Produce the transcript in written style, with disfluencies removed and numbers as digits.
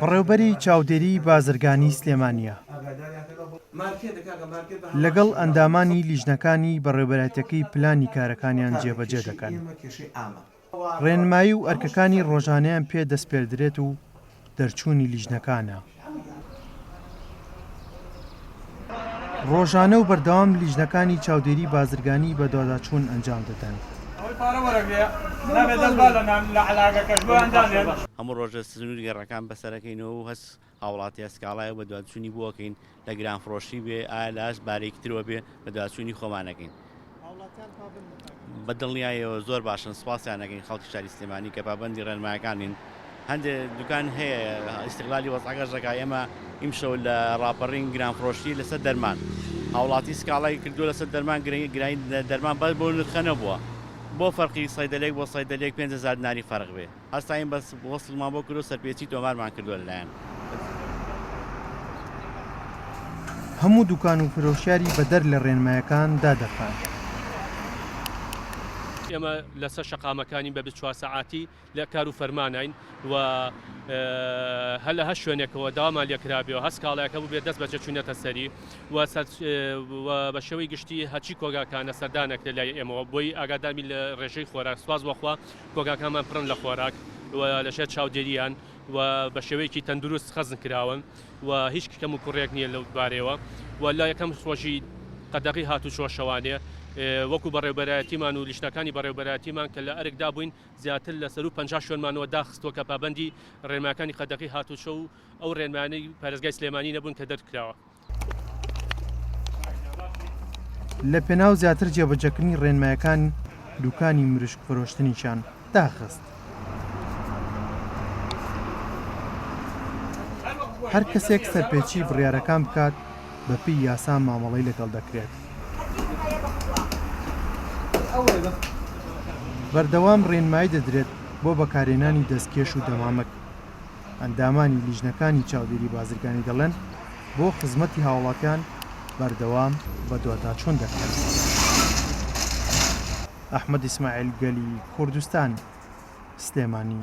بەڕێوبەری چاودێریی بازرگانیی سلێمانییە. لەگەڵ ئەندامانی لیژنەکانی بەڕێوبەرایەتیەکەی پلانی کارەکانیان جێبەجێ دەکەن. ڕێنمایی و ئەرکەکانی ڕۆژانەیان پێ دەسپێردرێت و دەرچوونی لیژنەکانە. ڕۆژانە و بەردەوام لیژنەکانی چاودێری بازرگانی بەدواداچوون ئەنجام دەدەن. هەموو ڕۆژێ سنووری گەڕەکان بەسەرەکەینەوە و هەست هاوڵاتیە سکاڵای و بەدوادچوونی بۆ ئەکەین لە گرانفرۆشی بێ ئایا لە هەست بارێکی ترەوە بێ بەدوادچوونی خۆمان ئەکەین بە دڵنیایەوە زۆر باشن سپاسیان ئەکەین خەڵکی شاری سلێمانی کە پابەندی ڕێنمایەکان نین هەندێک دوکان هەیە ئیستغلالی وەزعەکەش دەکا ئێمە ئیمشەو لە ڕاپەڕین گرانفرۆشی لەسەر دەرمان هاوڵاتی سکاڵای کردووە لەسەر دەرمان گرنگی گرانی دەرمان بەس بۆ نرخە نەبووە بۆ فەرقی سەیدەلێک بۆ سەیدەلێک 5000 دیناری فەرق بێ هەستاین بەس وەسڵمان بۆ کردو سەرپێچی تۆمارمان کردووە لەلایەن. هەموو دوکان و فرۆشیاری بەدەر لە رێنمایەکان دادەخەن. ئێمە لەسەر شەقامەکانین بە 24 سەعاتی لە کار و فەرمانین و هەر لە هەر شوێنێکەوە داوامان لێکرابێ و هەر سکاڵایەک هەبووبێ دەست بەجێ چوینەتە سەری و بە شێوەی گشتی هەرچی کۆگاکانە سەردانەکرێت لای ئێمەوە بۆی ئاگاداربین لە ڕێژەی خۆراک سوپاس بۆ خوا کۆگاکانمان پڕن لە خۆراک و لەژێر چاودێریان و بە شێوەیەکی تەندروست خەزن کراون و هیچ کەم و کوڕێک نییە لەو بارەیەوە و لە یەکەم ڕۆژی قەدەغی هاتوچۆ شەوانێ وەکو بەڕێوبەرایەتیمان و لیژنەکانی بەڕێوبەرایەتیمان کە لە ئەرکدا بووین زیاتر لە سەروو 50 شوێنمانەوە داخستووە کە پابەندی ڕێنمایەکانی قەدەغی هاتوچۆ و ئەو ڕێنمایانەی پارێزگای سلێمانی نەبوون کە دەرکراوە. لە پێناو زیاتر جێبەجێکردنی ڕێنمایەکان دوکانی مریشک فرۆشتنیشیان داخست. هەر کەسێک سەرپێچی بڕیارەکان بکات بەپێی یاسا مامەڵەی لەگەڵ دەکرێت. بەردەوام ڕێنمایی دەدرێت بۆ بەکارهێنانی دەستکێش و دەمامک. ئەندامانی لیژنەکانی چاودێری بازرگانی دەڵێن، بۆ خزمەتی هاوڵاتیان بەردەوام بەدواداچوون دەکەن. ئەحمەد ئیسماعیل گەلی کوردستان، سلێمانی.